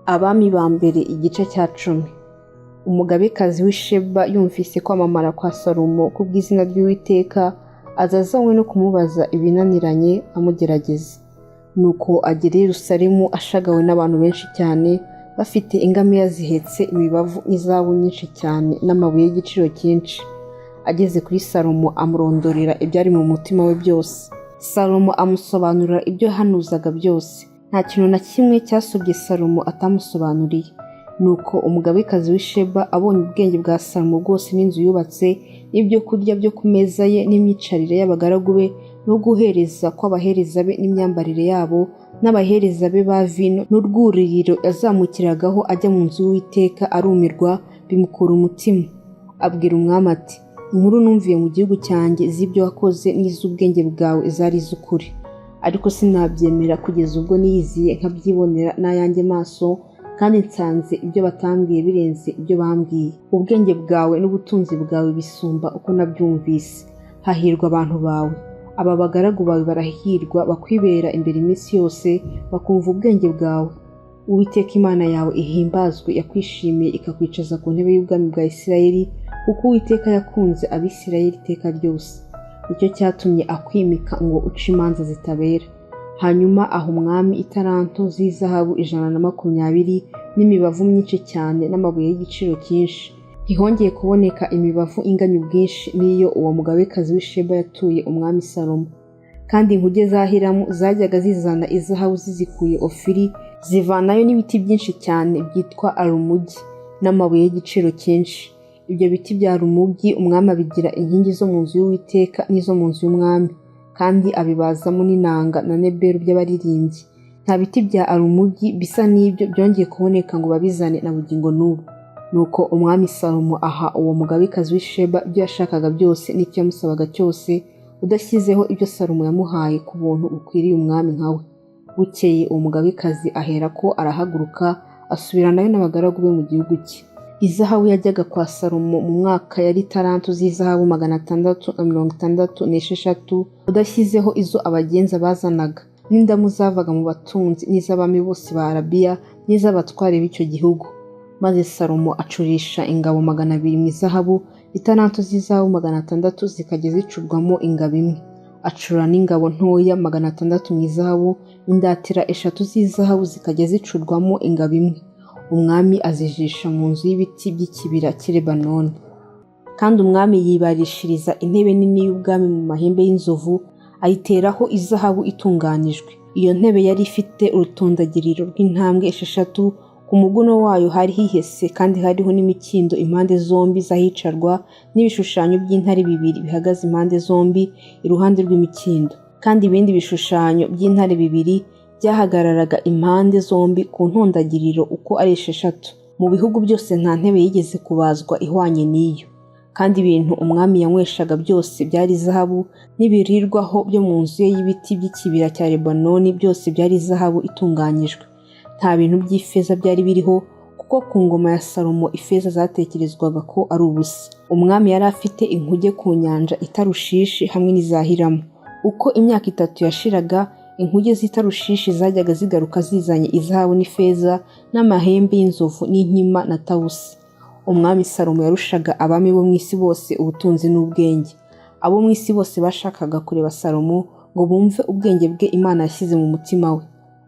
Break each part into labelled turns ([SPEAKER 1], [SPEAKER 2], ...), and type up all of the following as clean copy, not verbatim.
[SPEAKER 1] Abami ba mbere igice cya 10. Umugabekazi w'i Sheba yumvise kwamamara kwa Salomo kubw'izina ry'Uwiteka, aza azanywe no kumubaza ibinaniranye amugerageza. Nuko agera i Yerusalemu ashagawe n'abantu benshi cyane, bafite ingamiya zihetse imibavu n'izahabu nyinshi cyane n'amabuye y'igiciro cyinshi. Ageze kuri Salomo amurondorera ibyari mu mutima we byose. Salomo amusobanurira ibyo yahanuzaga byose. Nta kintu na kimwe cyasobye Salomo atamusobanuriye. Nuko umugabekazi w'i Sheba abonye ubwenge bwa Salomo bwose n'inzu yubatse, n'ibyo kurya byo ku meza ye n'imyicarire y'abagaragu be, no guhereza kw'abahereza be n'imyambarire yabo, n'abahereza be ba vino n'urwuririro yazamukiragaho ajya mu nzu y'Uwiteka, arumirwa bimukura umutima. Abwira umwami ati: "Inkuru numviye mu gihugu cyanjye z'ibyo wakoze n'iz'ubwenge bwawe zari iz'ukuri, ariko sinabyemera kugeza ubwo niyiziye nkabyibonera n'ayanjye maso, kandi nsanze ibyo batambwiye birenze ibyo bambwiye. Ubwenge bwawe n'ubutunzi bwawe bisumba uko nabyumvise. Hahirwa abantu bawe, aba bagaragu bawe barahirwa, bakwibera imbere iminsi yose, bakumva ubwenge bwawe. Uwiteka Imana yawe ihimbazwe, yakwishimiye ikakwicaza ku ntebe y'ubwami bwa Isirayeli, kuko Uwiteka yakunze Abisirayeli iteka ryose. Nicyo cyatumye akwimika ngo uce imanza zitabera." Hanyuma aha umwami italanto z'izahabu 120 n'imibavu myinshi cyane n'amabuye y'igiciro cyinshi. Ntihongeye kuboneka imibavu inganya ubwinshi n'iyo uwo mugabekazi w'i Sheba yatuye umwami Salomo. Kandi inkuge za Hiramu zajyaga zizana izahabu zizikuye Ofiri, zivanayo n'ibiti byinshi cyane byitwa alumugi n'amabuye y'igiciro cyinshi. Ibyo biti bya alumugi umwami abigira inkingi zo mu nzu y'Uwiteka n'izo mu nzu y'umwami, kandi abibazamo n'inanga na neberu by'abaririmbyi. Nta biti bya alumugi bisa n'ibyo byongeye kuboneka ngo babizane na bugingo n'ubu. Nuko umwami Salomo aha uwo mugabekazi w'i Sheba ibyo yashakaga byose n'icyo yamusabaga cyose, udashyizeho ibyo Salomo yamuhaye ku buntu bukwiriye umwami nka we. Bukeye uwo mugabekazi aherako arahaguruka, asubiranayo n'abagaragu be mu gihugu cye. Izahabu yajyaga kwa Salomo mu mwaka yari italanto z'izahabu 666, udashyizeho izo abagenza bazanaga, n'indamu zavaga mu batunzi n'iz'abami bose ba Arabiya n'iz'abatware b'icyo gihugu. Maze Salomo acurisha ingabo 200 mu izahabu, italanto z'izahabu 600 zikajya zicurwamo ingabo imwe. Acura n'ingabo ntoya 600 mu izahabu, indatira 3 z'izahabu zikajya zicurwamo ingabo imwe. Umwami azijisha mu nzu y'ibiti by'ikibira cy'i Lebanoni. Kandi umwami yibarishiriza intebe nini y'ubwami mu mahembe y'inzovu, ayiteraho izahabu itunganijwe. Iyo ntebe yari ifite urutondagiriro rw'intambwe 6, ku muguno wayo hari hihese kandi hariho n'imikindo impande zombi z'ahicarwa, n'ibishushanyo by'intare 2 bihagaze impande zombi iruhande rw'imikindo. Kandi ibindi bishushanyo by'intare 2 byahagararaga impande zombi ku ntondagiriro uko ari 6. Mu bihugu byose nta ntebe yigeze kubazwa ihwanye n'iyo. Kandi ibintu umwami yanyweshaga byose byari izahabu, n'ibirirwaho byo mu nzu ye y'ibiti by'ikibira cya Lebanoni byose byari izahabu itunganyijwe. Nta bintu by'ifeza byari biriho, kuko ku ngoma ya Salomo ifeza zatekerezwaga ko ari ubusa. Umwami yari afite inkuge ku nyanja i Tarushishi hamwe n'iza Hiramu. Uko imyaka 3 yashiraga, inkuge z'i Tarushishi zajyaga zigaruka zizanye izahabu n'ifeza n'amahembe y'inzovu n'inkima na tawusi. Umwami Salomo yarushaga abami bo mu isi bose ubutunzi n'ubwenge. Abo mu isi bose bashakaga kureba Salomo ngo bumve ubwenge bwe Imana yashyize mu mutima we.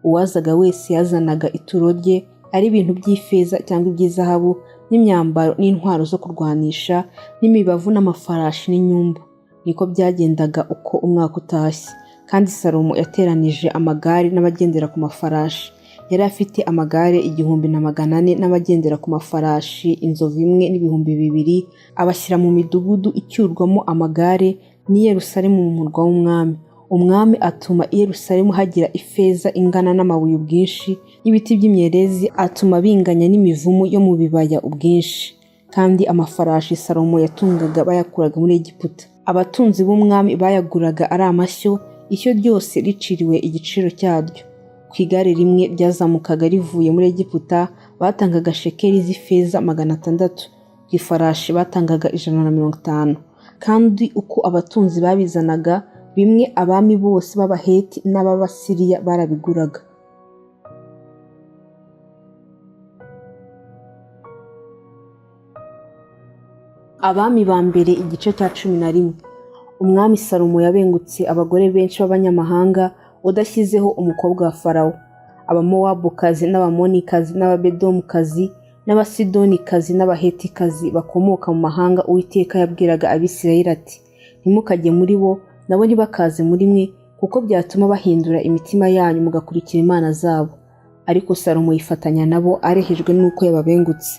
[SPEAKER 1] Uwazaga wese yazanaga ituro rye, ari ibintu by'ifeza cyangwa iby'izahabu, n'imyambaro n'intwaro zo kurwanisha, n'imibavu n'amafarashi n'inyumbu. Niko byagendaga uko umwaka utashye. Kandi Salomo yateranije amagare n'abagendera ku mafarashi. Yari afite amagare 1400 n'abagendera ku mafarashi 1000 n'2000, abashyira mu midugudu icyurwamo amagare n'i Yerusalemu mu murwa w'umwami. Umwami atuma i Yerusalemu hagira ifeza ingana n'amabuye ubwinshi, n'ibiti by'imyerezi atuma binganya n'imivumu yo mu bibaya ubwinshi. Kandi amafarashi Salomo yatungaga bayakuraga muri Egiputa. Abatunzi b'umwami bayaguraga ari amashyo, ishyo ryose riciriwe igiciro cyaryo. Ku igare rimwe ryazamukaga rivuye muri Egiputa batangaga shekeli z'ifeza 600, ku ifarashi batangaga 150. Kandi uko abatunzi babizanaga, bimwe abami bose b'Abaheti n'ab'Abasiriya barabiguraga. Abami ba mbere igice cya 11. Umwami Salomo yabengutse abagore benshi b'abanyamahanga udashyizeho umukobwa wa Farawo, Abamowabukazi n'Abamonikazi n'Ababedomukazi n'Abasidonikazi n'Abahetikazi bakomoka mu mahanga. Uwiteka yabwiraga Abisirayeli ati: "Ntimukajye muri bo, nabo ntibakaze muri mwe, kuko byatuma bahindura imitima yanyu mugakurikira imana zabo." Ariko Salomo yifatanya nabo arehejwe n'uko yababengutse.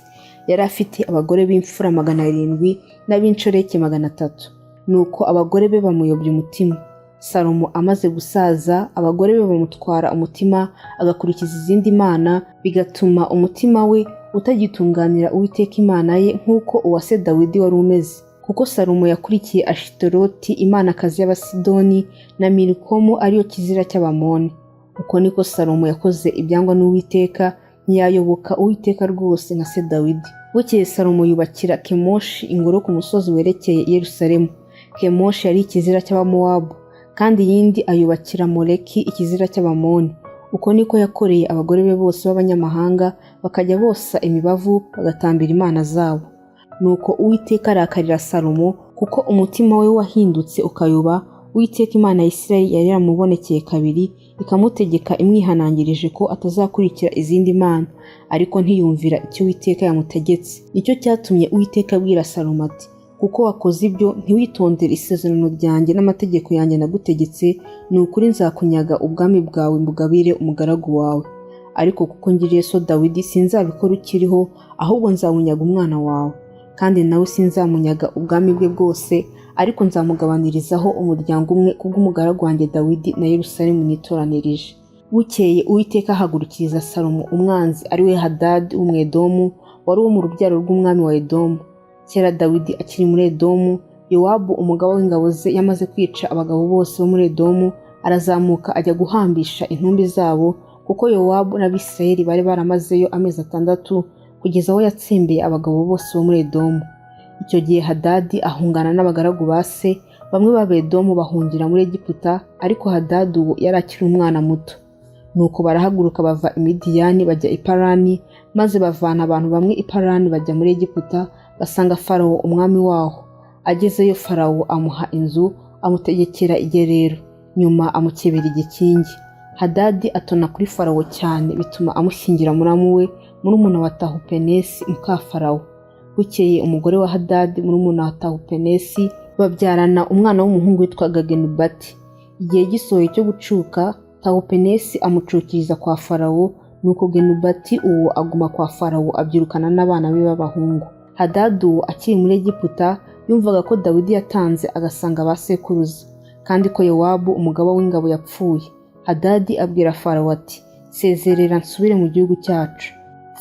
[SPEAKER 1] Yari afite abagore b'imfura 700 n'ab'inshoreke 300. Nuko abagore be bamuyobya umutima. Salomo amaze gusaza, abagore be bamutwara umutima, agakurikiza izindi mana, bigatuma umutima we utagitunganira Uwiteka Imana ye nk'uko uwa se Dawidi wari umeze. Kuko Salomo yakurikiye Ashitoroti imanakazi y'Abasidoni na Milikomu ariyo kizira cy'Abamoni. Uko niko Salomo yakoze ibyangwa n'Uwiteka, ntiyayoboka Uwiteka rwose nka se Dawidi. Bukeye Salomo yubakira Kemoshi ingoro ku musozi werekeye i Yerusalemu. Kemoshi yari ikizira cy'Abamowabu, kandi iyindi ayubakira Moleki ikizira cy'Abamoni. Uko niko yakoreye abagore be bose b'abanyamahanga, bakajya bosa imibavu bagatambira imana zabo. Nuko Uwiteka arakarira Salomo, kuko umutima we wahindutse ukayoba. Uwiteka Imana ya Isirayeli yari yaramubonekeye kabiri, ikamutegeka imwihanangirije ko atazakurikira izindi mana, ariko ntiyumvira icyo Uwiteka yamutegetse. Nicyo cyatumye Uwiteka abwira Salomo ati: "Kuko wakoze ibyo, ntiwitondere isezerano ryanjye n'amategeko yanjye nagutegetse, ni ukuri nzakunyaga ubwami bwawe mbugabire umugaragu wawe. Ariko kuko ngiriye so Dawidi, sinzabikora ukiriho, ahubwo nzawunyaga umwana wawe. Kandi nawe sinzamunyaga ubwami bwe bwose, ariko nzamugabanirizaho umuryango umwe kubw'umugaragu wanjye Dawidi na Yerusalemu nitoranirije." Bukeye Uwiteka ahagurukiriza Salomo umwanzi, ari we Hadadi w'Umwedomu, wari uwo mu rubyaro rw'umwami wa Edomu. Kera Dawidi akiri muri Edomu, Yowabu umugaba w'ingabo ze yamaze kwica abagabo bose bo muri Edomu, arazamuka ajya guhambisha intumbi zabo, kuko Yowabu n'Abisirayeli bari baramazeyo amezi 6 kugeza aho yatsembeye abagabo bose bo muri Edomu. Icyo gihe Hadadi ahungana n'abagaragu ba se, bamwe b'Abedomu bahungira muri Egiputa, ariko Hadadi uwo yari akiri umwana muto. Nuko barahaguruka bava i Midiyani bajya i Parani, maze bavana abantu bamwe i Parani bajya muri Egiputa, basanga Farawo umwami waho. Agezeyo Farawo amuha inzu, amutegekera igerero, nyuma amukebera igikingi. Hadadi atona kuri Farawo cyane, bituma amushyingira muramu we, murumuna wa Tahupenesi muka Farawo. Bukeye umugore wa Hadadi, murumuna wa Tahupenesi, babyarana umwana w'umuhungu witwaga Genubati. Igihe gisohoye cyo gucuka, Tahupenesi amucukiriza kwa Farawo, nuko Genubati uwo aguma kwa Farawo abyirukana n'abana be b'abahungu. Hadadi uwo akiri muri Egiputa yumvaga ko Dawidi yatanze agasanga ba sekuruza, kandi ko Yowabu umugaba w'ingabo yapfuye. Hadadi abwira Farawo ati: "Sezerera nsubire mu gihugu cyacu."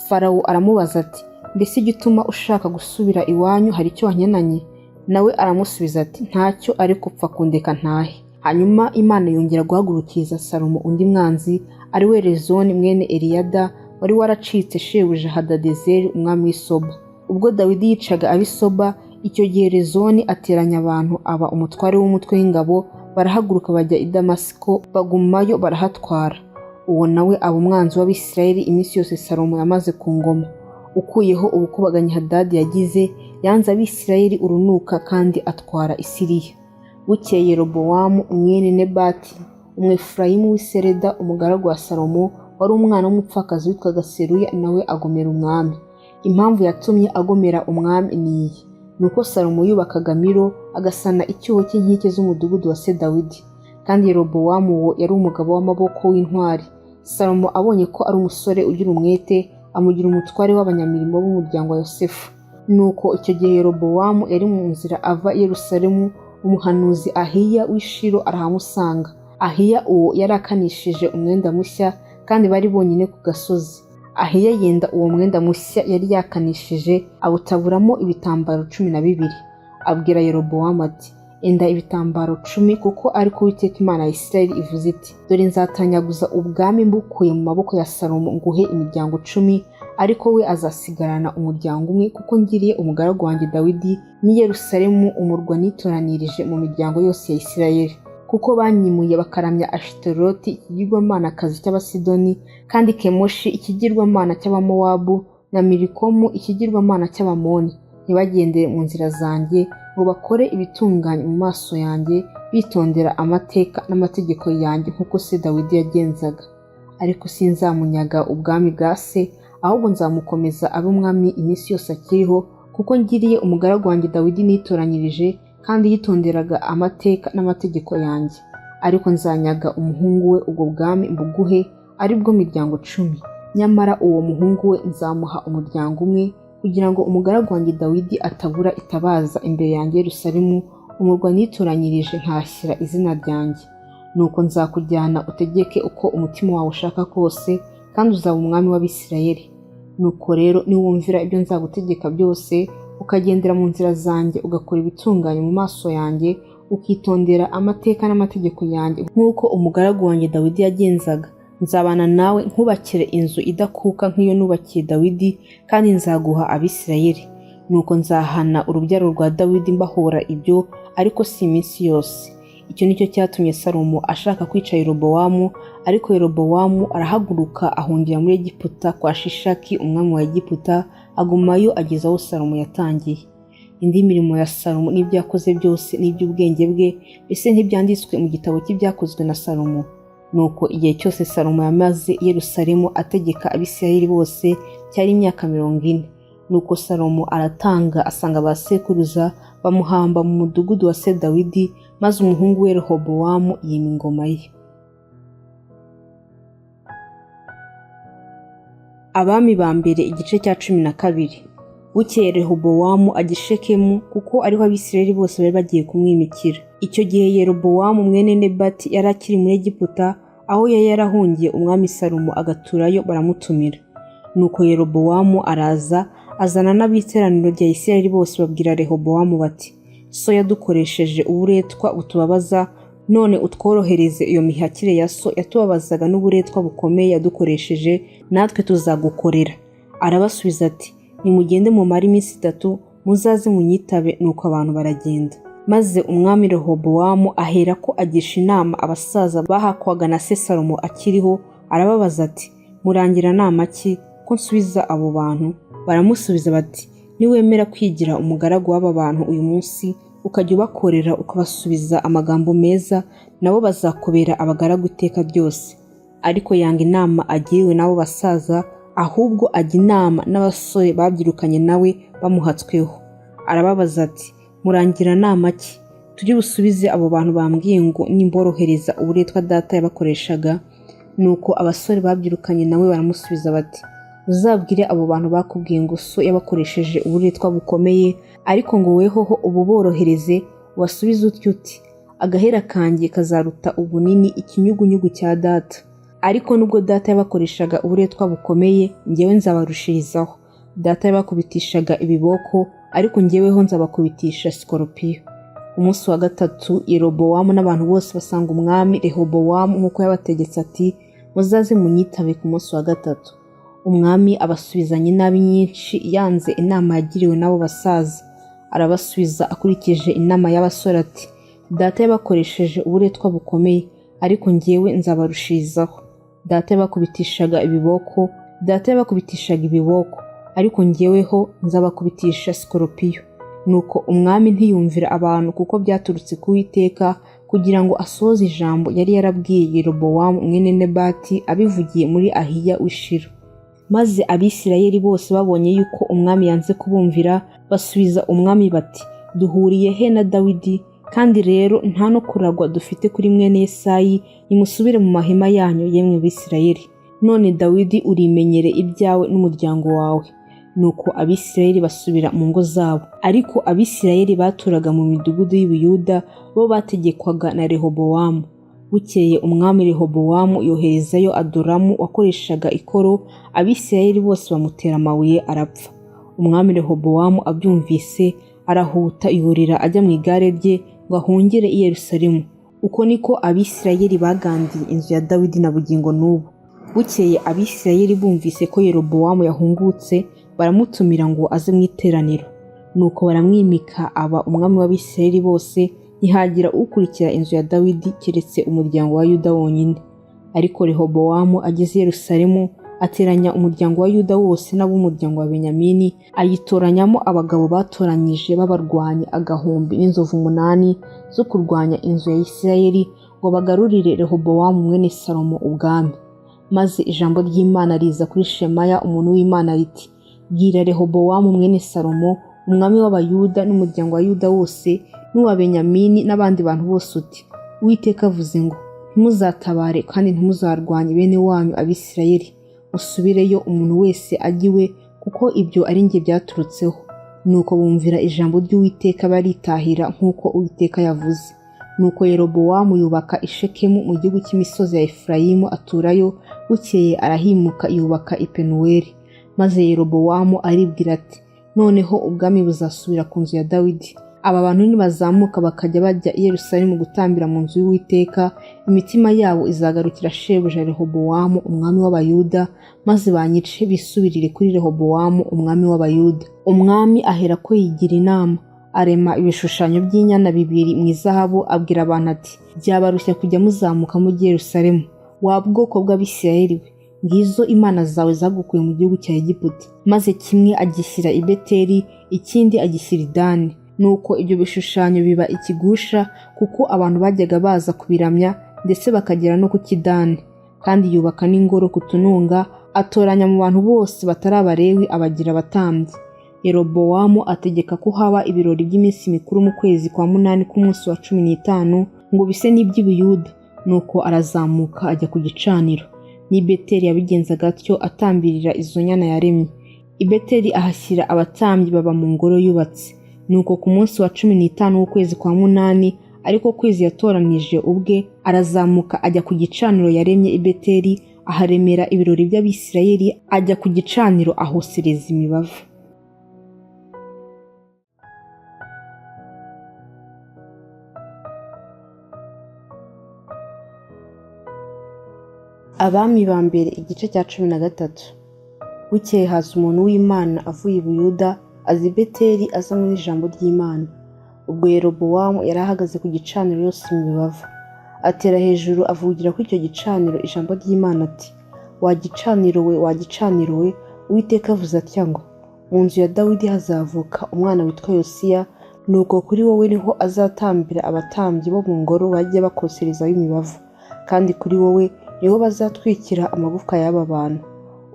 [SPEAKER 1] Farawo aramubaza ati: "Mbese igituma ushaka gusubira iwanyu hari icyo wankenanye?" Nawe aramusubiza ati: "Ntacyo, ariko upfa kundeka ntahe." Hanyuma Imana yongera guhagurukiriza Salomo undi mwanzi, ari we Rezoni mwene Eliyada, wari waracitse shebuja Hadadezeri umwami w'i Soba. Ubwo Dawidi yicaga ab'i Soba, icyo gihe Rezoni ateranya abantu aba umutware w'umutwe w'ingabo, barahaguruka bajya i Damasiko, bagumayo barahatwara. Uwo nawe aba umwanzi w'Abisirayeli iminsi yose Salomo yamaze ku ngoma. Ukuyeho ubukubaganyi Hadadi yagize, yanze Abisirayeli urunuka kandi atwara i Siriya. Bukeye Yerobowamu mwene Nebati, Umwefurayimu w'i Sereda, umugaragu wa Salomo, wari umwana w'umupfakazi witwaga Seruya, nawe agomera umwami. Impamvu yatumye agomera umwami ni iyi: ni uko Salomo yubakaga Milo, agasana icyuho cy'inkike z'umudugudu wa se Dawidi. Kandi Yerobowamu uwo yari umugabo w'amaboko w'intwari. Salomo abonye ko ari umusore ugira umwete, amugira umutware w'abanyamirimo b'umuryango wa Yosefu. Nuko icyo gihe Yerobowamu yari mu nzira ava i Yerusalemu, umuhanuzi Ahiya w'i Shilo arahamusanga. Ahiya uwo yari akanishije umwenda mushya, kandi bari bonyine ku gasozi. Ahiya yenda uwo mwenda mushya yari yakanishije, awutaburamo ibitambaro 12. Abwira Yerobowamu ati: "Enda ibitambaro 10, kuko ariko Uwiteka Imana ya Isirayeli ivuze iti: 'Dore nzatanyaguza ubwami mbukuye mu maboko ya Salomo nguhe imiryango 10, ariko we azasigarana umuryango umwe, kuko ngiriye umugaragu wanjye Dawidi n'i Yerusalemu umurwa nitoranirije mu miryango yose ya Isirayeli. Kuko banyimuye bakaramya Ashitoroti ikigirwamanakazi cy'Abasidoni, kandi Kemoshi ikigirwamana cy'Abamowabu, na Milikomu ikigirwamana cy'Abamoni. Ntibagendere mu nzira zanjye ngo bakore ibitunganye mu maso yanjye, bitondera amateka n'amategeko yanjye nk'uko se Dawidi yagenzaga. Ariko sinzamunyaga ubwami bwa se, ahubwo nzamukomeza abe umwami iminsi yose akiriho, kuko ngiriye umugaragu wanjye Dawidi nitoranyirije, kandi yitonderaga amateka n'amategeko yanjye. Ariko nzanyaga umuhungu we ubwo bwami mbuguhe, ari bwo miryango 10. Nyamara uwo muhungu we nzamuha umuryango umwe, kugira ngo umugaragu wanjye Dawidi atabura itabaza imbere yanjye Yerusalemu, umurwa nitoranyirije nkahashyira izina ryanjye. Nuko nzakujyana utegeke uko umutima wawe ushaka kose, kandi uzaba umwami w'Abisirayeli. Nuko rero niwumvira ibyo nzagutegeka byose, ukagendera mu nzira zanjye, ugakora ibitunganye mu maso yanjye, ukitondera amateka n'amategeko yanjye nk'uko umugaragu wanjye Dawidi yagenzaga, nzabana nawe nkubakire inzu idakuka nk'iyo nubakiye Dawidi, kandi nzaguha Abisirayeli. Nuko nzahana urubyaro rwa Dawidi mbahora ibyo, ariko si iminsi yose. Icyo nicyo cyatumye Salomo ashaka kwica Yerobowamu, ariko Yerobowamu arahaguruka ahungira muri Egiputa kwa Shishaki umwami wa Egiputa, agumayo ageza aho Salomo yatangiye. Indi mirimo ya Salomo n'ibyo yakoze byose n'iby'ubwenge bwe, mbese ntibyanditswe mu gitabo cy'ibyakozwe na Salomo? Nuko igihe cyose Salomo yamaze i Yerusalemu ategeka Abisirayeli bose cyari imyaka 40. Nuko Salomo aratanga asanga ba sekuruza, bamuhamba mu mudugudu wa se Dawidi, maze umuhungu we Rehobowamu yima ingoma ye. Abami ba mbere igice cya 12. Bukeye Rehobowamu ajya i Shekemu, kuko ariho Abisirayeli bose bari bagiye kumwimikira. Icyo gihe Yerobowamu mwene Nebati yari akiri muri Egiputa, aho yari yarahungiye umwami Salomo agaturayo, baramutumira. Nuko Yerobowamu araza azana n'ab'iteraniro rya Isirayeli bose, babwira Rehobowamu bati: so yadukoresheje uburetwa butubabaza, none utworohereze iyo mihakire ya so yatubabazaga n'uburetwa bukomeye yadukoresheje, natwe tuzagukorera. Arabasubiza ati: nimugende mumare iminsi 3, muzaze munyitabe. Nuko abantu baragenda. Maze umwami Rehobowamu aherako agisha inama abasaza bahakwaga na se Salomo akiriho, arababaza ati: murangira nama ki ko nsubiza abo bantu? Baramusubiza bati: niwemera kwigira umugaragu w'aba bantu uyu munsi, ukajya ubakorera ukabasubiza amagambo meza, nabo bazakubera abagaragu iteka ryose. Ariko yanga inama agiriwe n'abo basaza, ahubwo ajya inama n'abasore babyirukanye nawe bamuhatsweho. Arababaza ati: murangira nama ki? Tujye busubize abo bantu bambwiye ngo nimborohereza uburetwa data yabakoreshaga? Nuko abasore babyirukanye nawe baramusubiza bati: uzabwire abo bantu bakubwiye ngo so yabakoresheje uburetwa bukomeye, ariko ngo wehoho ububorohereze, ubasubize utyo uti: agahera kanjye kazaruta ubunini ikinyugunyugu cya data. Ariko nubwo data yabakoreshaga uburetwa bukomeye, njyewe nzabarushirizaho. Data yabakubitishaga ibiboko, ariko njyeweho nzabakubitisha sikoropiyo. Umunsi wa 3 Yerobowamu n'abantu bose basanga umwami Rehobowamu nk'uko yabategetse ati: muzaze munyitabe ku munsi wa 3. Umwami abasubizanya inabi nyinshi, yanze inama yagiriwe n'abo basaza. Arabasubiza akurikije inama y'abasore ati: data yabakoresheje uburetwa bukomeye, ariko njyewe nzabarushirizaho. Data yabakubitishaga ibiboko, data yabakubitishaga ibiboko, ariko njyeweho nzabakubitisha sikoropiyo. Nuko umwami ntiyumvira abantu, kuko byaturutse ku Uwiteka, kugira ngo asohoze ijambo yari yarabwiye Yerobowamu mwene Nebati abivugiye muri Ahiya w'i Shilo. Maze Abisirayeli bose babonye yuko umwami yanze kubumvira, basubiza umwami bati: duhuriye he na Dawidi? Kandi rero nta no kuragwa dufite kuri mwene Yesayi, nimusubire mu mahema yanyu yemwe Bisirayeli. None Dawidi urimenyere ibyawe n'umuryango wawe. Nuko Abisirayeli basubira mu ngo zabo. Ariko Abisirayeli baturaga mu midugudu y'Ubuyuda bo bategekwaga na Rehobowamu. Bukeye umwami Rehobowamu yoherezayo Adoramu wakoreshaga ikoro, Abisirayeli bose bamutera amabuye arapfa. Umwami Rehobowamu abyumvise arahuta yurira ajya mu igare rye ngo ahungere i Yerusalemu. Uko niko Abisirayeli bagandiye inzu ya Dawidi na bugingo n'ubu. Bukeye Abisirayeli bumvise ko Yerobowamu yahungutse, baramutumira ngo aze mu iteraniro. Nuko baramwimika aba umwami w'Abisirayeli bose, ntihagira ukurikira inzu ya Dawidi keretse umuryango wa Yuda wonyine. Ariko Rehobowamu ageze i Yerusalemu Ateranya umuryango wa Yuda wose n'ab'umuryango wa Benyamini, ayitoranyamo abagabo batoranyije b'abarwanyi 1000 n'inzovu 8 zo kurwanya inzu ya Isirayeli, ngo bagarurire Rehobowamu mwene Salomo ubwami. Maze ijambo ry'Imana riza kuri Shemaya umuntu w'Imana riti: Bwira Rehobowamu mwene Salomo umwami w'Abayuda n'umuryango wa Yuda wose n'uwa Benyamini n'abandi bantu bose uti: Uwiteka avuze ngo ntimuzatabare kandi ntimuzarwanye bene wanyu Abisirayeli, musubireyo umuntu wese ajye iwe, kuko ibyo ari njye byaturutseho. Nuko bumvira ijambo ry'Uwiteka baritahira nk'uko Uwiteka yavuze. Nuko Yerobowamu yubaka i Shekemu mu gihugu cy'imisozi ya Efurayimu aturayo, bukeye arahimuka yubaka i Penuweli. Maze Yerobowamu aribwira ati: Noneho ubwami buzasubira ku nzu ya Dawidi. Aba bantu nibazamuka bakajya bajya i Yerusalemu gutambira mu nzu y'Uwiteka, imitima yabo izagarukira shebuja Rehobowamu umwami w'Abayuda, maze banyice bisubirire kuri Rehobowamu umwami w'Abayuda. Umwami aherako yigira inama, arema ibishushanyo by'inyana 2 mu izahabu, abwira abantu ati: Byabarushya kujya muzamuka mujya i Yerusalemu, wa bwoko bw'Abisirayeli we, ngizo imana zawe zagukuye mu gihugu cya Egiputa. Maze kimwe agishyira i Beteli, ikindi agishyira i Dani. Nuko ibyo bishushanyo biba ikigusha, kuko abantu bajyaga baza kubiramya ndetse bakagera no ku Kidani. Kandi yubaka n'ingoro ku tununga, atoranya mu bantu bose batari Abalewi abagira abatambyi. Yerobowamu ategeka ko haba ibirori by'iminsi mikuru mu kwezi kwa 8 k'umunsi wa 15, ngo bise n'iby'Ubuyuda. Nuko arazamuka ajya ku gicaniro. N'i Beteli yabigenzaga atyo, atambirira izo nyana yaremye. I Beteli ahashyira abatambyi baba mu ngoro yubatse. Nuko ku munsi wa 15 w'ukwezi kwa 8, ariko kwezi yatoranije ubwe, arazamuka ajya ku gicaniro yaremye i Beteli, aharemera ibirori by'Abisirayeli, ajya ku gicaniro ahosereza imibavu. Abami ba mbere igice cya 13. Bukeye haza umuntu w'Imana avuye i Buyuda, aza i Beteli azanywe n'ijambo ry'Imana. Ubwo Yerobowamu yari ahagaze ku gicaniro yosa imibavu, atera hejuru avugira kuri icyo gicaniro ijambo ry'Imana ati: Wa gicaniro we, wa gicaniro we, Uwiteka avuze atya ngo mu nzu ya Dawidi hazavuka umwana witwa Yosiya, nuko kuri wowe niho azatambira abatambyi bo mu ngoro bajya bakoserezaho imibavu, kandi kuri wowe niho bazatwikira amagufwa y'aba bantu.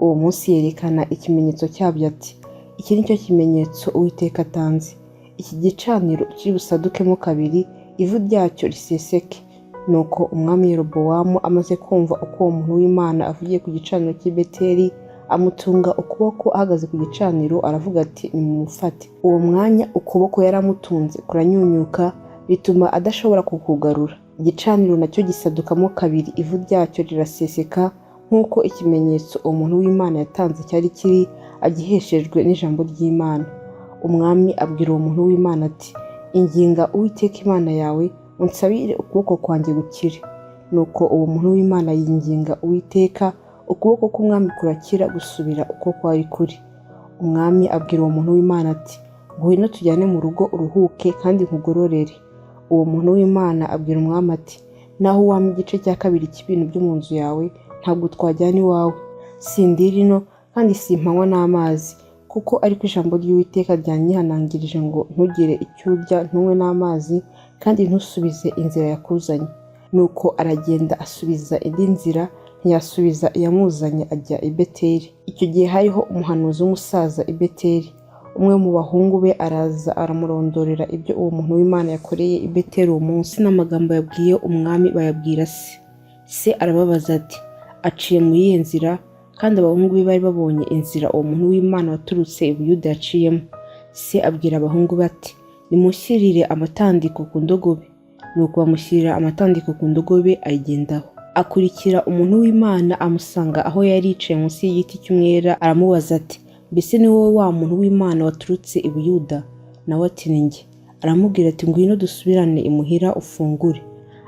[SPEAKER 1] Uwo munsi yerekana ikimenyetso cyabyo ati: Iki ni cyo kimenyetso Uwiteka atanze, iki gicaniro kiri busadukemo kabiri, ivu ryacyo riseseke. Nuko umwami Yerobowamu amaze kumva uko uwo muntu w'Imana avugiye ku gicaniro cy'i Beteli, amutunga ukuboko ahagaze ku gicaniro, aravuga ati: Nimumufate. Uwo mwanya ukuboko yaramutunze kuranyunyuka, bituma adashobora kukugarura. Igicaniro nacyo gisadukamo kabiri, ivu ryacyo riraseseka, nk'uko ikimenyetso uwo muntu w'Imana yatanze cyari kiri, agiheshejwe n'ijambo ry'Imana. Umwami abwira uwo muntu w'Imana ati: Inginga Uwiteka Imana yawe, unsabire ukuboko kwanjye gukire. Nuko uwo muntu w'Imana yinginga Uwiteka, ukuboko k'umwami kurakira gusubira uko kwari kuri. Umwami abwira uwo muntu w'Imana ati: Ngwino tujyane mu rugo uruhuke kandi nkugororere. Uwo muntu w'Imana abwira umwami ati: Naho wampa igice cya kabiri cy'ibintu byo mu nzu yawe, ntabwo twajyana iwawe. Sindira ino kandi simpanywa n'amazi, kuko ariko ijambo ry'Uwiteka ryanyihanangirije ngo ntugire icyo urya, ntunywe n'amazi, kandi ntusubize inzira yakuzanye. Nuko aragenda asubiza indi nzira, ntiyasubiza iyamuzanye, ajya i Beteli. Icyo gihe hariho umuhanuzi w'umusaza i Beteli. Umwe mu bahungu be araza aramurondorera ibyo uwo muntu w'Imana yakoreye i Beteli uwo munsi, n'amagambo yabwiye umwami bayabwira se. Se arababaza ati: Aciye muri iyihe nzira? Kandi abahungu be bari babonye inzira uwo muntu w'Imana waturutse i Buyuda yaciyemo. Se abwira abahungu be ati: Nimushyirire amatandiko ku ndogobe. Nuko bamushyirira amatandiko ku ndogobe, ayigendaho. Akurikira umuntu w'Imana, amusanga aho yari yicaye munsi y'igiti cy'umwera, aramubaza ati: Mbese ni wowe wa muntu w'Imana waturutse i Buyuda? Nawe ati: Ni njye. Aramubwira ati: Ngwino dusubirane imuhira ufungure.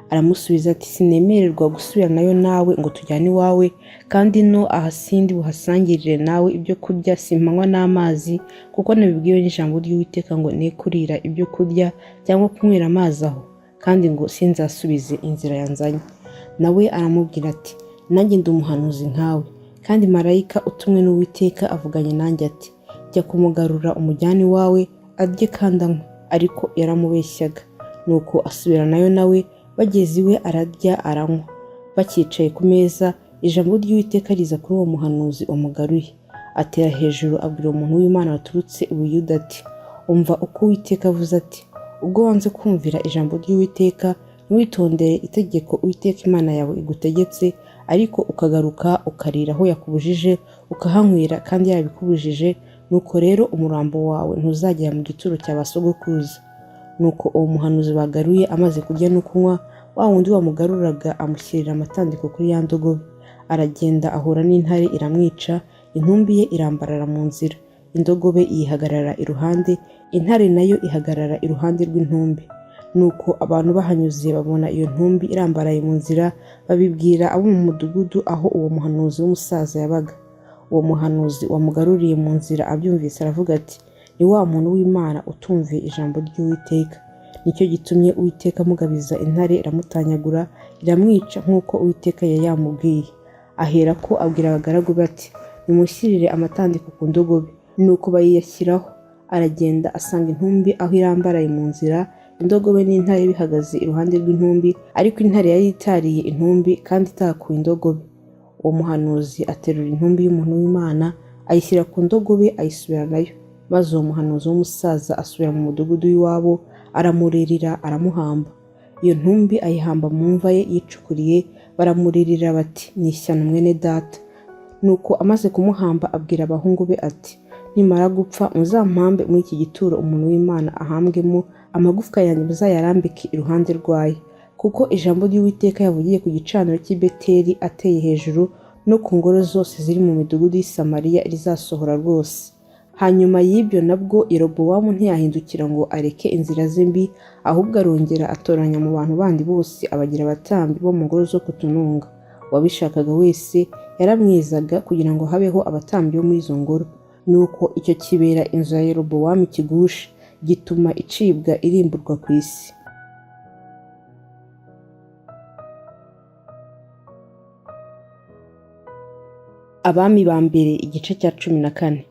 [SPEAKER 1] Aramusubiza ati: Sinemererwa gusubiranayo nawe ngo tujyane iwawe, kandi no aha sindi buhasangirire nawe ibyo kurya, simpanywa n'amazi, kuko nabibwiwe n'ijambo ry'Uwiteka ngo ne kurira ibyo kurya cyangwa kunywera amazi aho, kandi ngo sinzasubize inzira yanzanye. Nawe aramubwira ati: Nanjye ndi umuhanuzi nkawe, Kandi marayika utumwe n'Uwiteka avuganye nanjye ati, 'Jya kumugarura umujyane iwawe, arye kandi anywe.' Ariko yaramubeshyaga. Nuko asubiranayo nawe, bageze iwe ararya aranywa. Bakicaye ku meza, ijambo ry'Uwiteka riza kuri uwo muhanuzi wamugaruye. Atera hejuru abwira uwo muntu w'Imana waturutse i Buyuda ati, 'Umva uko Uwiteka avuze ati, ubwo wanze kumvira ijambo ry'Uwiteka, ntiwitondere itegeko Uwiteka Imana yawe igutegetse, ariko ukagaruka ukarira aho yakubujije, ukahanywera kandi yarabikubujije, nuko rero umurambo wawe ntuzagera mu gituro cya ba sogokuruza.' Nuko uwo muhanuzi bagaruye amaze kurya no kunywa, wa wundi wamugaruraga amushyirira amatandiko kuri ya ndogobe. Aragenda ahura n'intare iramwica, intumbi ye irambarara mu nzira. Indogobe iyihagarara iruhande, intare nayo ihagarara iruhande rw'intumbi. Nuko abantu bahanyuze babona iyo ntumbi irambaraye mu nzira, babibwira abo mu mudugudu aho uwo muhanuzi w'umusaza yabaga. Uwo muhanuzi wamugaruriye mu nzira abyumvise aravuga ati, 'Ni wa muntu w'Imana utumviye ijambo ry'Uwiteka. Nicyo gitumye Uwiteka amugabiza intare iramutanyagura, iramwica nk'uko Uwiteka yari yamubwiye.' Aherako abwira abagaragu be ati, 'Nimushyirire amatandiko ku ndogobe.' Nuko bayiyashyiraho. Aragenda asanga intumbi aho irambaraye mu nzira, indogobe n'intare bihagaze iruhande rw'intumbi, ariko intare yari itariye intumbi kandi itakuye indogobe. Uwo muhanuzi aterura intumbi y'umuntu w'Imana, ayishyira ku ndogobe ayisubiranayo. Maze uwo muhanuzi w'umusaza asubira mu mudugudu w'iwabo, aramuririra aramuhamba. Iyo ntumbi ayihamba mu mva ye yicukuriye, baramuririra bati, 'Ni ishyano mwene data.' Nuko amaze kumuhamba abwira abahungu be ati, 'Nimara gupfa muzampambe muri iki gituro umuntu w'Imana ahambwemo, amagufwa yanjye muzayarambike iruhande rwayo. Kuko ijambo ry'Uwiteka yavugiye ku gicaniro cy'i Beteli ateye hejuru no ku ngoro zose ziri mu midugudu y'i Samariya rizasohora rwose.' Hanyuma y'ibyo nabwo Yerobowamu ntiyahindukira ngo areke inzira ze mbi, ahubwo arongera atoranya mu bantu bandi bose abagira abatambyi bo mu ngoro zo ku tununga. Uwabishakaga wese yaramwezaga kugira ngo habeho abatambyi bo muri izo ngoro. Nuko icyo kibera inzu ya Yerobowamu ikigusha, gituma icibwa irimburwa ku isi. Abami ba mbere igice cya 14.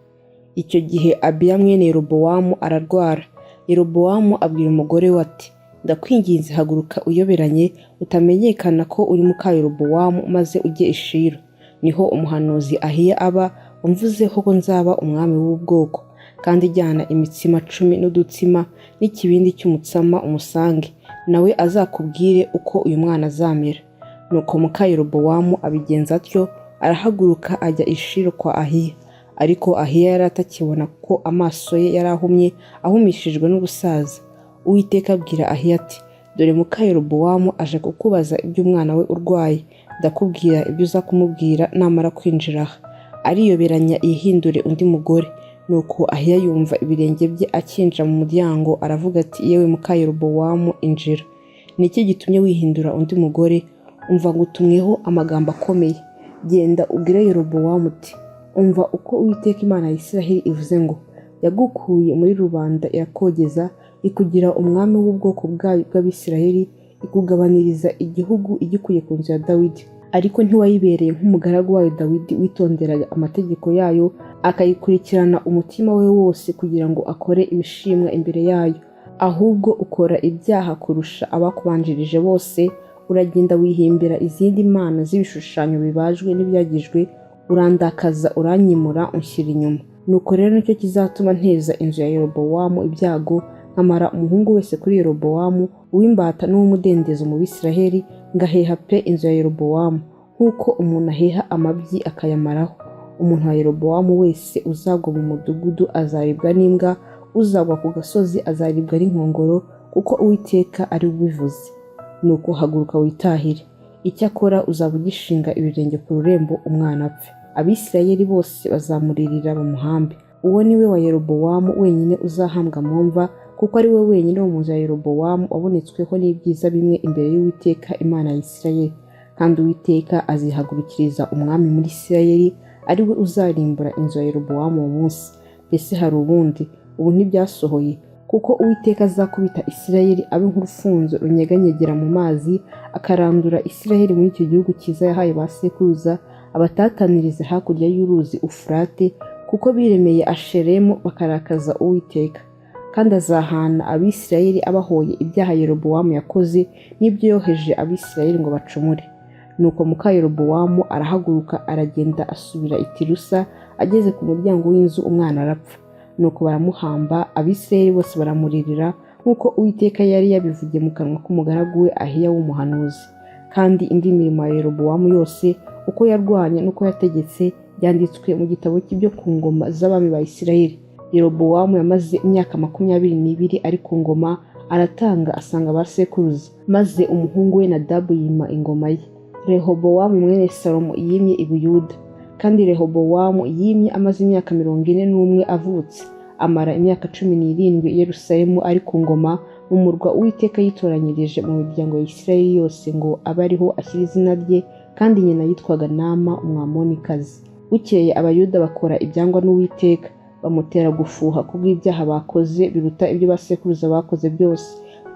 [SPEAKER 1] Icyo gihe Abiya mwene Yerobowamu ararwara. Yerobowamu abwira umugore we ati, 'Ndakwinginze haguruka uyoberanye, utamenyekana ko uri muka Yerobowamu, maze ujye i Shilo. Niho umuhanuzi Ahiya aba, wamvuzeho ko nzaba umwami w'ubwoko. Kandi jyana imitsima 10 n'udutsima n'ikibindi cy'umutsama umusange, nawe azakubwire uko uyu mwana azamera.' Nuko muka Yerobowamu abigenza atyo, arahaguruka ajya i Shilo kwa Ahiya. Ariko Ahiya yari atakibona kuko amaso ye yari ahumye, ahumishijwe n'ubusaza. Uwiteka abwira Ahiya ati, 'Dore muka Yerobowamu aje kukubaza iby'umwana we urwaye. Ndakubwira ibyo uza kumubwira namara kwinjira aha.' Ariyoberanya yihindure undi mugore. Nuko Ahiya yumva ibirenge bye akinjira mu muryango, aravuga ati, 'Yewe muka Yerobowamu, injira. Ni iki gitumye wihindura undi mugore? Umva ngutumweho amagambo akomeye. Genda ubwire Yerobowamu uti, 'Umva uko Uwiteka Imana ya Isiraheli ivuze ngo, yagukuye muri rubanda irakogeza, ikugira umwami w'ubwoko bwayo bw'Abisiraheli, ikugabaniriza igihugu igikuye ku nzu ya Dawidi. Ariko ntiwayibereye nk'umugaragu wayo Dawidi witonderaga amategeko yayo, akayikurikirana umutima we wose kugira ngo akore ibishimwa imbere yayo. Ahubwo ukora ibyaha kurusha abakubanjirije bose, uragenda wihimbira izindi mana z'ibishushanyo bibajwe n'ibyagijwe, urandakaza uranyimura unshyira inyuma. Nuko rero nicyo kizatuma nteza inzu ya Yerobowamu ibyago, nkamara umuhungu wese kuri Yerobowamu, uw'imbata n'uw'umudendezo mu Bisiraheli, ngaheha pe inzu ya Yerobowamu, nk'uko umuntu aheha amabyi akayamaraho. Umuntu wa Yerobowamu wese uzagwa mu mudugudu azaribwa n'imbwa, uzagwa ku gasozi azaribwa n'inkongoro, kuko Uwiteka ari we ubivuze. Nuko haguruka witahire. Icyakora uzaba ugishinga ibirenge ku rurembo umwana apfe. Abisirayeli bose bazamuririra bamuhambe. Uwo ni we wa Yerobowamu wenyine uzahambwa mu mva, kuko ari we wenyine wo mu nzu ya Yerobowamu wabonetsweho n'ibyiza bimwe imbere y'Uwiteka Imana ya Isirayeli. Kandi Uwiteka azihagurukiriza umwami muri Isirayeli, ari we uzarimbura inzu ya Yerobowamu uwo munsi. Mbese hari ubundi? Ubu ntibyasohoye, kuko Uwiteka azakubita Isirayeli abe nk'urufunzo runyeganyegera mu mazi, akarandura Isirayeli muri icyo gihugu cyiza yahaye ba sekuruza, abatatanirize hakurya y'uruzi Ufurate, kuko biremeye Asheremu bakarakaza Uwiteka. Kandi azahana Abisirayeli abahoye ibyaha Yerobowamu yakoze n'ibyo yoheje Abisirayeli ngo bacumure. Nuko muka Yerobowamu arahaguruka aragenda asubira i Tirusa, ageze ku muryango w'inzu umwana arapfa. Nuko baramuhamba, Abisirayeli bose baramuririra, nk'uko Uwiteka yari yabivugiye mu kanwa k'umugaragu we Ahiya w'umuhanuzi. Kandi indi mirimo ya Yerobowamu yose, uko yarwanye n'uko yategetse, byanditswe mu gitabo cy'ibyo ku ngoma z'abami ba Isirayeli. Yerobowamu yamaze imyaka 22 ari ku ngoma, aratanga asanga ba sekuruza, maze umuhungu we Nadabu yima ingoma ye. Rehobowamu mwene Salomo yimye i Buyuda. Kandi Rehobowamu yimye amaze imyaka 41 avutse, amara imyaka 17 i Yerusalemu ari ku ngoma, mu murwa Uwiteka yitoranyirije mu miryango ya Isirayeli yose ngo abe ariho ashyira izina rye, kandi nyina yitwaga Nama Umwamonikazi. Bukeye Abayuda bakora ibyangwa n'Uwiteka, bamutera gufuha kubw'ibyaha bakoze biruta ibyo basekuruza bakoze byose,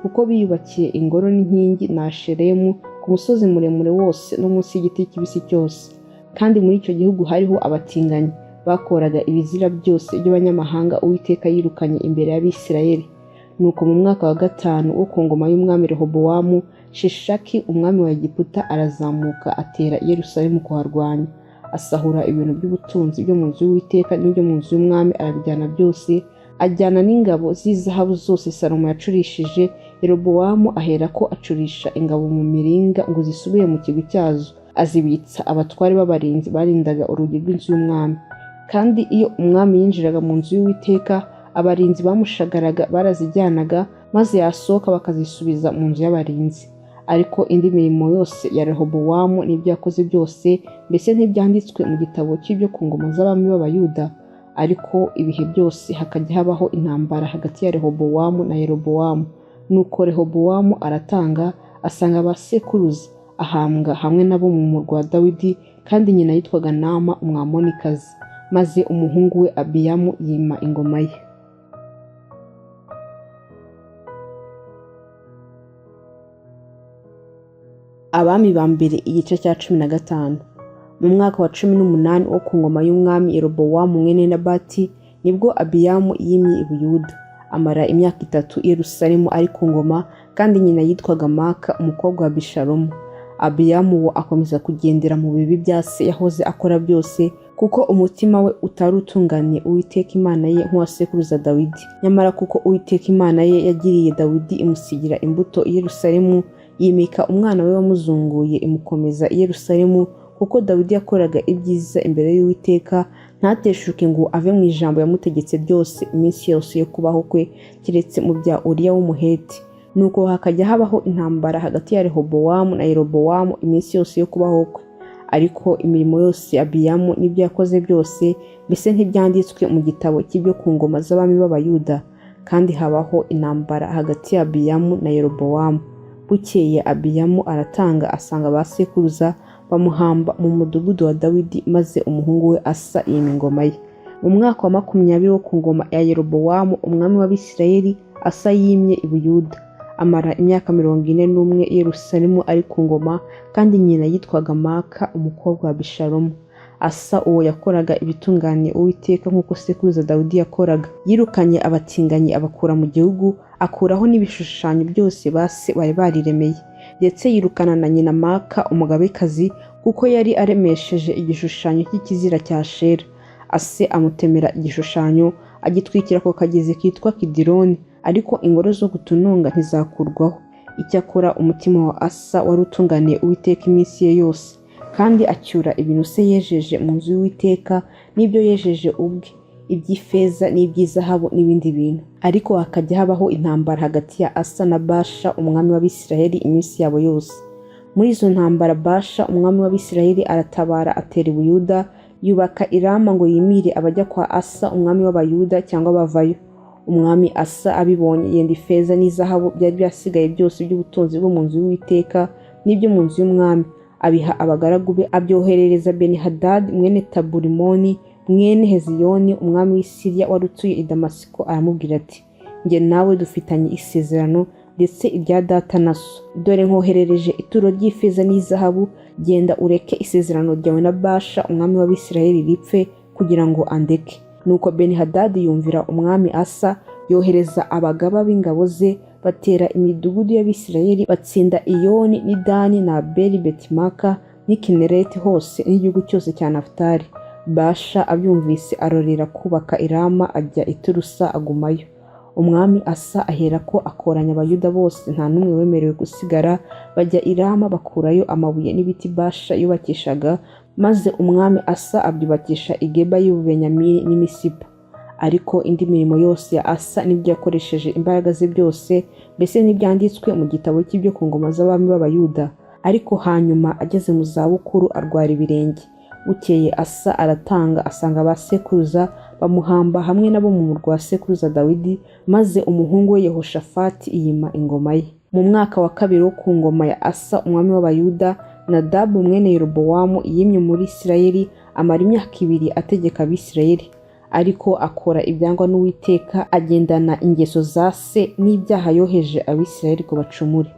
[SPEAKER 1] kuko biyubakiye ingoro n'inkingi na Asheremu ku musozi muremure wose no munsi y'igiti kibisi cyose. Kandi muri icyo gihugu hariho abatinganyi bakoraga ibizira byose by'abanyamahanga Uwiteka yirukanye imbere y'Abisirayeli. Nuko mu mwaka wa 5 wo ku ngoma y'umwami Rehobowamu, Shishaki umwami wa Egiputa arazamuka atera i Yerusalemu kuharwanya. Asahura ibintu by'ubutunzi byo mu nzu y'Uwiteka n'ibyo mu nzu y'umwami arabijyana byose, ajyana n'ingabo z'izahabu zose Salomo yacurishije. Yerobowamu aherako acurisha ingabo mu miringa ngo zisubire mu kigwi cyazo, azibitsa abatware b'abarinzi barindaga urugi rw'inzu y'umwami. Kandi iyo umwami yinjiraga mu nzu y'Uwiteka, abarinzi bamushagaraga barazijyanaga, maze yasohoka bakazisubiza mu nzu y'abarinzi. Ariko indi mirimo yose ya Rehobowamu n'ibyo yakoze byose, mbese ntibyanditswe mu gitabo cy'ibyo ku ngoma z'abami b'Abayuda? Ariko ibihe byose hakajya habaho intambara hagati ya Rehobowamu na Yerobowamu. Nuko Rehobowamu aratanga asanga ba sekuruza, ahambwa hamwe nabo mu murwa wa Dawidi, kandi nyina yitwaga Nama Umwamonikazi. Maze umuhungu we Abiyamu yima ingoma ye. Abami ba mbere igice cya 15. Mu mwaka wa 18 wo ku ngoma y'umwami Yerobowamu mwene Nabati, nibwo Abiyamu yimye i Buyuda. Amara imyaka 3 i Yerusalemu ari ku ngoma, kandi nyina yitwaga Maka umukobwa wa Abishalomu. Abiyamu uwo akomeza kugendera mu bibi bya se yahoze akora byose, kuko umutima we utari utunganiye Uwiteka Imana ye nk'uwa sekuruza Dawidi. Nyamara kuko Uwiteka Imana ye yagiriye Dawidi imusigira imbuto i Yerusalemu, yimika umwana we wamuzunguye imukomeza i Yerusalemu, kuko Dawidi yakoraga ibyiza imbere y'Uwiteka, ntateshuke ngo ave mu ijambo yamutegetse ryose iminsi yose yo kubaho kwe, keretse mu bya Uriya w'Umuheti. Nuko hakajya habaho intambara hagati ya Rehobowamu na Yerobowamu iminsi yose yo kubaho kwe. Ariko imirimo yose ya Abiyamu n'ibyo yakoze byose, mbese ntibyanditswe mu gitabo cy'ibyo ku ngoma z'abami b'Abayuda? Kandi habaho intambara hagati ya Abiyamu na Yerobowamu. Bukeye Abiyamu aratanga asanga ba sekuruza, bamuhamba mu mudugudu wa Dawidi, maze umuhungu we Asa yima ingoma ye. Mu mwaka wa 20 wo ku ngoma ya Yerobowamu umwami w'Abisirayeli, Asa yimye i Buyuda. Amara imyaka 41 i Yerusalemu ari ku ngoma, kandi nyina yitwaga Maka umukobwa wa Abishalomu. Asa uwo yakoraga ibitunganiye Uwiteka nk'uko sekuruza Dawidi yakoraga. Yirukanye abatinganyi abakura mu gihugu, akuraho n'ibishushanyo byose ba se bari bariremeye. Ndetse yirukana na nyina Maka umugabekazi, kuko yari aremesheje igishushanyo cy'ikizira cya Shera. Ase amutemera igishushanyo, agitwikira ku kagezi kitwa Kidironi, ariko ingoro zo kutununga ntizakurwaho. Icyakora umutima wa Asa wari utunganiye Uwiteka iminsi ye yose, kandi acyura ibintu se yejeje mu nzu y'Uwiteka n'ibyo yejeje ubwe, iby'ifeza n'iby'izahabu n'ibindi bintu. Ariko hakajya habaho intambara hagati ya Asa na Basha umwami w'Abisirayeli iminsi yabo yose. Muri izo ntambara Basha umwami w'Abisirayeli aratabara atera i Buyuda, yubaka i Rama ngo yimire abajya kwa Asa umwami w'Abayuda cyangwa bavayo. Umwami Asa abibonye yenda ifeza n'izahabu byari byasigaye byose by'ubutunzi bwo mu nzu y'Uwiteka n'ibyo mu nzu y'umwami, abiha abagaragu be, abyoherereza Benihadadi mwene Taburimoni mwene Heziyoni umwami w'i Siriya wari utuye i Damasiko, aramubwira ati: njye nawe dufitanye isezerano, ndetse irya data na so. Dore nkoherereje ituro ry'ifeza n'izahabu, genda ureke isezerano ryawe na Basha umwami w'Abisirayeli ripfe, kugira ngo andeke. Nuko Benihadadi yumvira umwami Asa, yohereza abagaba b'ingabo ze, batera imidugudu y'Abisirayeli, batsinda Iyoni n'i Dani na Abeli Betimaka n'i Kinereti hose n'igihugu cyose cya Nafutali. Basha abyumvise arorera kubaka i Rama, ajya i Tirusa agumayo. Umwami Asa aherako akoranya Abayuda bose, nta n'umwe wemerewe gusigara, bajya i Rama bakurayo amabuye n'ibiti Basha yubakishaga, maze umwami Asa abyubakisha i Geba y'i Bubenyamini n'i Misipa. Ariko indi mirimo yose ya Asa n'ibyo yakoresheje imbaraga ze byose, mbese ntibyanditswe mu gitabo cy'ibyo ku ngoma z'abami b'Abayuda? Ariko hanyuma ageze mu zabukuru arwara ibirenge. Bukeye Asa aratanga asanga ba sekuruza, bamuhamba hamwe nabo mu murwa wa sekuruza Dawidi, maze umuhungu we Yehoshafati yima ingoma ye. Mu mwaka wa kabiri wo ku ngoma ya Asa umwami w'Abayuda, Nadabu mwene Yerobowamu yimye muri Isirayeli, amara imyaka 2 ategeka Abisirayeli. Ariko akora ibyangwa n'Uwiteka, agendana ingeso za se n'ibyaha yoheje Abisirayeli ngo bacumure.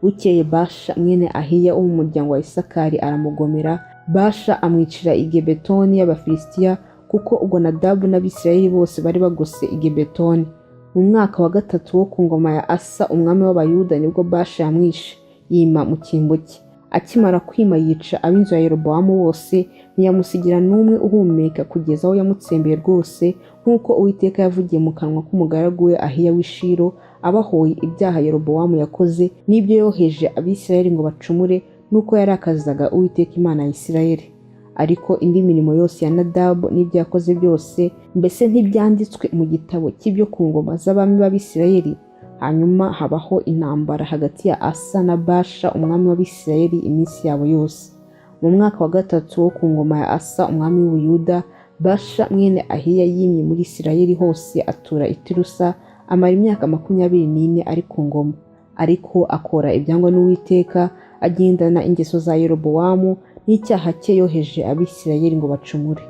[SPEAKER 1] Bukeye Basha mwene Ahiya wo mu muryango wa Isakari aramugomera, Basha amwicira i Gibetoni y'Abafilisitiya, kuko ubwo Nadabu n'Abisirayeli bose bari bagose i Gibetoni. Mu mwaka wa 3 wo ku ngoma ya Asa umwami w'Abayuda nibwo Basha yamwishe, yima mu cyimbo cye. Akimara kwima yica ab'inzu ya Yerobowamu bose, ntiyamusigira n'umwe uhumeka kugeza aho yamutsembeye rwose, nk'uko Uwiteka yavugiye mu kanwa k'umugaragu we Ahiya w'i Shilo, abahoye ibyaha Yerobowamu yakoze n'ibyo yoheje Abisirayeli ngo bacumure, n'uko yarakazaga Uwiteka Imana ya Isirayeli. Ariko indi mirimo yose ya Nadabu n'ibyo yakoze byose, mbese ntibyanditswe mu gitabo cy'ibyo ku ngoma z'abami b'Abisirayeli? Hanyuma habaho intambara hagati ya Asa na Basha umwami w'Abisirayeli iminsi yabo yose. Mu mwaka wa 3 wo ku ngoma ya Asa umwami w'Ubuyuda, Basha mwene Ahiya yimye muri Isirayeli hose, atura i Tirusa, amara imyaka 24 ari ku ngoma. Ariko akora ibyangwa n'Uwiteka, agendana ingeso za Yerobowamu n'icyaha cye yoheje Abisirayeli ngo bacumure.